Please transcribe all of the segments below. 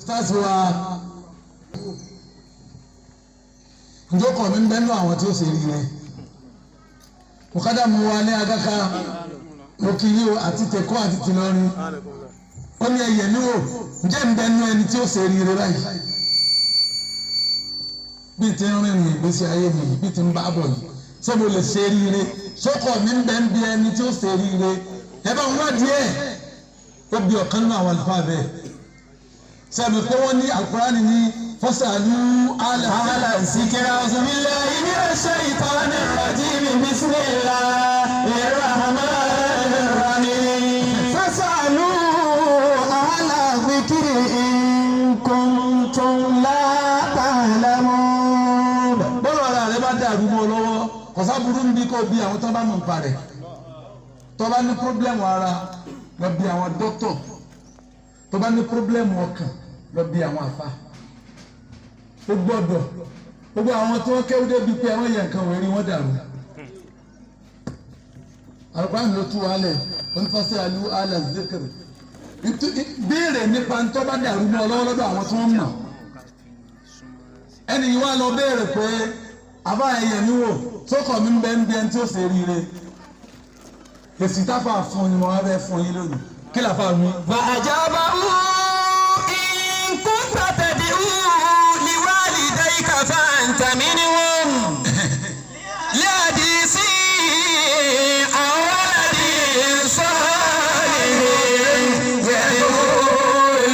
Stars wa njókòó mi ń bẹ́nu àwọn tí ó ṣe rí rẹ̀ mọ̀kádà mu wa ní agaka mo kì í yí o àti tẹ̀kọ́ àti tìlọrin ó ní ẹyẹ mi wò ǹjẹ́ ń bẹ́nu ẹni tí ó ṣe rí rẹ̀ báyìí bí ti ń rìnrìn ìgbésí ayé mi yìí bí ti ń bá bọ̀ yìí ṣé mo lè ṣe rí rẹ̀ sókò mi ń bẹ́ ń bí ẹni tí ó ṣe rí rẹ̀ ẹ bá ń wádìí ẹ̀ ó bí ọ̀kan nínú àwọn àlùfáà bẹ́ẹ̀ sẹ́mi pé wọ́n ní alukurani ní fasalu على الذكر أعوذ بالله من الشيطان الرجيم بسم الله الرحمن الرحيم فاسألوا أهل الذكر إن كنتم لا تعلمون. Bọ́lá ara rẹ bá dàrú mọ́ ọ lọ́wọ́, kọ̀sáburú ń bí kó bí àwọn tó bá mọ̀ nípa rẹ̀. Tó bá ní problem ara, lọ bí àwọn dókítọ̀. Tó bá ní problem ọkàn, lọ bí àwọn àfa. Ó gbọ́dọ̀ gbogbo àwọn tí wọ́n kéwú débi pé àwọn yẹn nǹkan wẹ̀rí wọ́n dàrú. Àlùkùránì ló tú wàhálẹ̀ onífàsẹ́ alu ala zikr. Béèrè nípa ntọ́ bá dàrú mọ́ ọ lọ́wọ́ lọ́dọ̀ àwọn tí wọ́n mọ̀. Ẹnì yìí wá lọ béèrè pé àbá ẹyẹ mi wò sókò mi ń bẹ ń bí ẹni tí ó ṣe ríire. Èsì táfà fún ni mo wá fẹ́ fún yín lónìí. Kí làfà mi? فأجابه إن كنت تدعو لوالديك فأنت منهم لحديث عن ولد صالح يدعو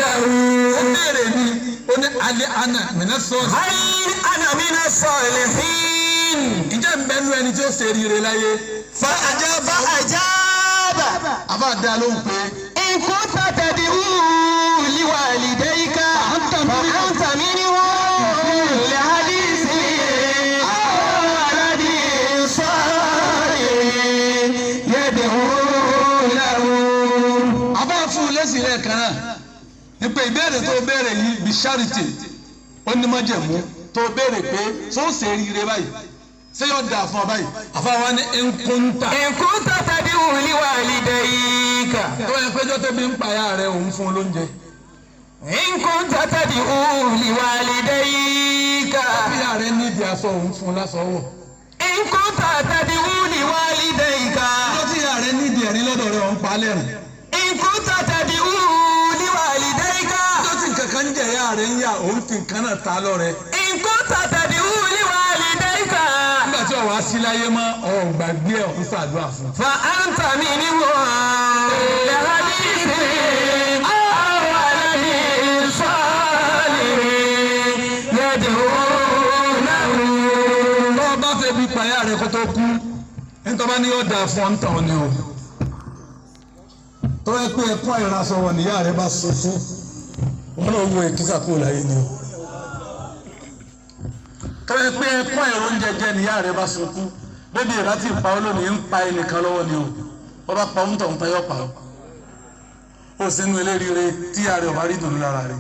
له. Ó béèrè ni, ó ní alẹ́ ana mìíràn sọ́ọ̀sì. هل أنا من الصالحين؟ Ǹjẹ́ ń bẹ́nu ẹni tí ó ṣe ríire láyé? فأجاب فأجاب Àbá dá lóhùn pé إن كنت تدعو لوالديك فأنت منهم لحديث ولد صالح يدعو له. Àbá fún un lẹ́sìn lẹ́ẹ̀kan náà nípa ìbéèrè tó béèrè yìí bí charity ó ní májẹ̀mú tó béèrè pé tó ṣe ríire báyìí, ṣé yóò dáa fún ọ báyìí? Àfa wa ní nkúntà. إن كنت تدعو لوالديك Tó yẹ péjọ tó bí ń payá rẹ òun fún un lóúnjẹ. إن كنت تدعو لوالديك Bíyà rẹ nídìí aṣọ, òun fún un lásọ wọ̀. إن كنت تدعو لوالديك Ọjọ́ tí ìyá rẹ nídìí ẹ̀rín lọ́dọ̀ rẹ, òun pa á lẹ́rìn. إن كنت تدعو لوالديك Ọjọ́ tí nǹkan kan ń jẹ ìyá rẹ ń yà, òun fi nǹkan náà ta lọ́rẹ. إن كنت تدعو لوالديك Nígbà tí ọ̀wá sí láyé mọ́, ọ̀ gbàgbé ẹ̀, òun ṣàdúrà fún un. فأنت منهم لحديث أو ولد صالح يدعو له. Tọ́ ọ bá fẹ́ bí payá rẹ kó tó kú, nítorí bá ní yóò dáa fún ọ ń tàn ọ́ ni o. Tọ́ ẹ pé ẹ̀kọ́ ìrasọ wọn níyà rẹ bá sunkún, wọn náà wo èkísà kúrò láyé ni o. Tọ́ ẹ pé ẹ̀kọ́ ìrò oúnjẹ jẹ níyà rẹ bá sunkún, bébí ìrà tí pa ọ́ lónìí ń pa ẹnìkan lọ́wọ́ ni o. Wọ́n bá pa ọ́ ń tọ̀ ń tọ́ yọ̀ pa ọ́. Ó sínú eléríire tí ìyá rẹ ọba rí dùnú lára rẹ.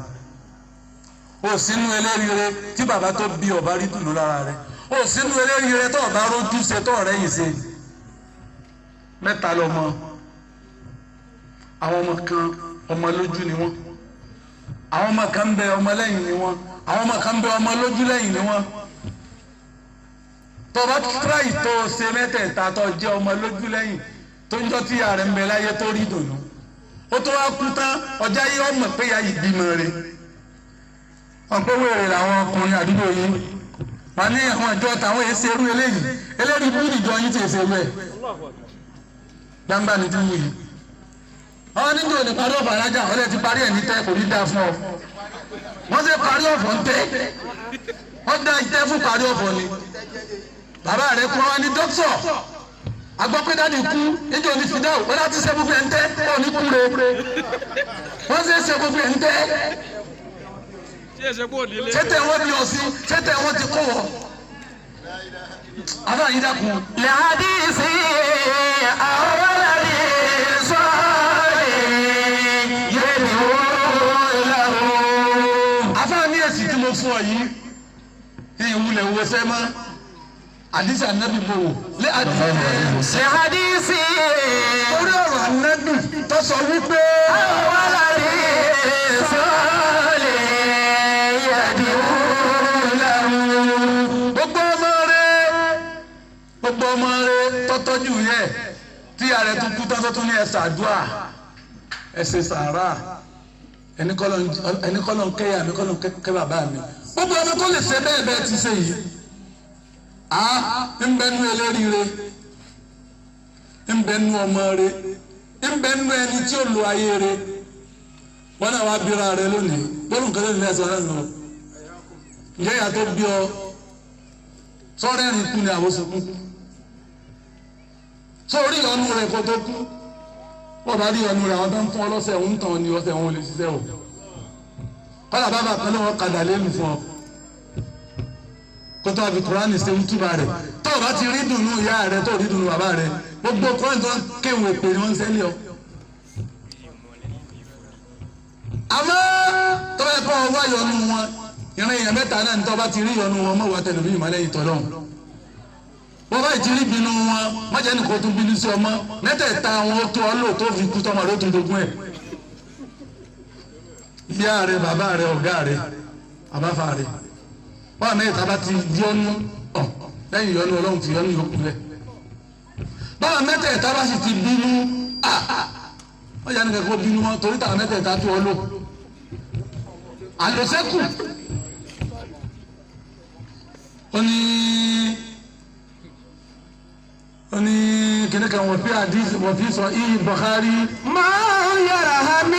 Ó sínú eléríire tí bàbá tó bí ọba rí dùnú lára rẹ. Ó sínú eléríire tó ọba rójú ṣe tó ọ̀rẹ́ yìí ṣe. Mẹ́ta lọmọ. Àwọn ọmọ kan, ọmọ lójú ni wọ́n. Àwọn ọmọ kan ń bẹ, ọmọ lẹ́yìn ni wọ́n. Àwọn ọmọ kan ń bẹ, ọmọ lójú lẹ́yìn ni wọ́n. Tó bá tíráì tó ṣe mẹ́tẹ̀ẹ̀ta, tó jẹ́ ọmọ lójú lẹ́yìn, tó ń jọ́ tí ìyá rẹ̀ ń bẹ láyé tó rí dùnú, ó tó wá kú tán, ọjà yìí ọmọ pé ya yìí bímọ rẹ̀. Ọ̀pọ̀ wèrè làwọn ọkùnrin àdúgbò yìí wà ní àwọn ìjọ tàwọn èsì erú eléyìí eléyìí bí ìjọ yìí ti èsì erú ẹ̀ gbangba ni ti wù yìí. Àwọn níjọ ní parí ọ̀fọ̀ alájà ọ̀lẹ́ ti parí ẹ̀ ní tẹ́, kò ní dáa fún ọ. Wọ́n ṣe parí ọ̀fọ̀ ń tẹ́, wọ́n dá ìtẹ́ fún parí ọ̀fọ̀ ni. Bàbá rẹ̀ kú wa ní dókítọ̀ agbọ́ pé dáàdi kú níjọ ní fidel, wọ́n láti ṣe gbogbo ẹ̀ ń tẹ́ ọ̀ ní kúre. Wọ́n ṣe ṣe gbogbo ẹ̀ ń tẹ́. Ṣé ẹsẹ̀ kò nílé? Ṣẹ́tẹ̀ wọ́n bí ọ sí, ṣẹ́tẹ̀ wọ́n ti kó wọ́ àbá yìí dákun. لحديث أو ولد صالح يدعو له. Àbá ní èsì tí mo fún ọ yìí, ìwúlẹ̀ wo sẹ́ mọ́ àdìsí ànábì mo wò lé àdìsí. لحديث Orí ọ̀rọ̀ ànábì tó sọ wípé أو ولد صالح. Tí ìyá rẹ̀ tún kú tán tó tún ní ẹ ṣàdúà, ẹ ṣe sàárà, ẹni kọ́ ló ń kẹ́yà mi, kọ́ ló ń kẹ́ bàbá mi. Gbogbo ọmọ tó lè ṣe bẹ́ẹ̀ bẹ́ẹ̀ ti ṣe yìí, à ń bẹ nú eléríire, ń bẹ nú ọmọ rẹ, ń bẹ nú ẹni tí ó lo ayé rẹ. Wọn náà wá bíra rẹ lónìí gbọ́dọ̀ nǹkan lónìí lẹ́sọ̀ náà nù. Ǹjẹ́ ìyá tó bí ọ sọ́rẹ́rìn kú ni àwòsàn kú? Sórí ọ̀nù rẹ kó tó kú, wọ́n bá rí ọ̀nù rẹ, àwọn tó ń fún ọ lọ́sẹ̀ ń tàn ní ọ̀sẹ̀ wọn ò lè ṣiṣẹ́ o. Kọ́lá bàbá kan lọ́wọ́ kadà lẹ́nu fún ọ kó tó a fi Kúránì ṣe ń túbà rẹ̀. Tó o bá ti rí dùnú ìyá rẹ, tó o rí dùnú bàbá rẹ, gbogbo Kúránì tó ń kéwòn èpè ni wọ́n ń sẹ́lẹ̀ ọ. Àmọ́ tó bá yẹ kó o wá yọnu wọn, ìrìn èèyàn mẹ́ta náà ní, tó bá ti rí yọnu wọn, mọ̀ wá tẹ̀lé ìmọ̀lẹ́yìn tọ́lọ́hún. Wọ́n bá ti rí bínú wọn, wọ́n jẹ́ nìkan tó bínú sí ọmọ mẹ́tẹ̀ẹ̀ta wọn tó ọ lò tó fi kú tọmọ ló tún dogun ẹ̀. Ìyá rẹ, bàbá rẹ, ọ̀gá rẹ, àbáfà rẹ, wọ́n mẹ́ta bá ti yọnu ọ̀ lẹ́yìn yọnu Ọlọ́run fi yọnu yòókù rẹ. Báwọn mẹ́tẹ̀ẹ̀ta bá sì ti bínú, wọ́n jẹ́ nìkan kó bínú wọn torí táwọn mẹ́tẹ̀ẹ̀ta tó ọ lò àlọ́sẹ́kù. Ó ní kíní kan wọ́n fi àdìs wọ́n fi sọ ìyí Bukhari. ما يرحم.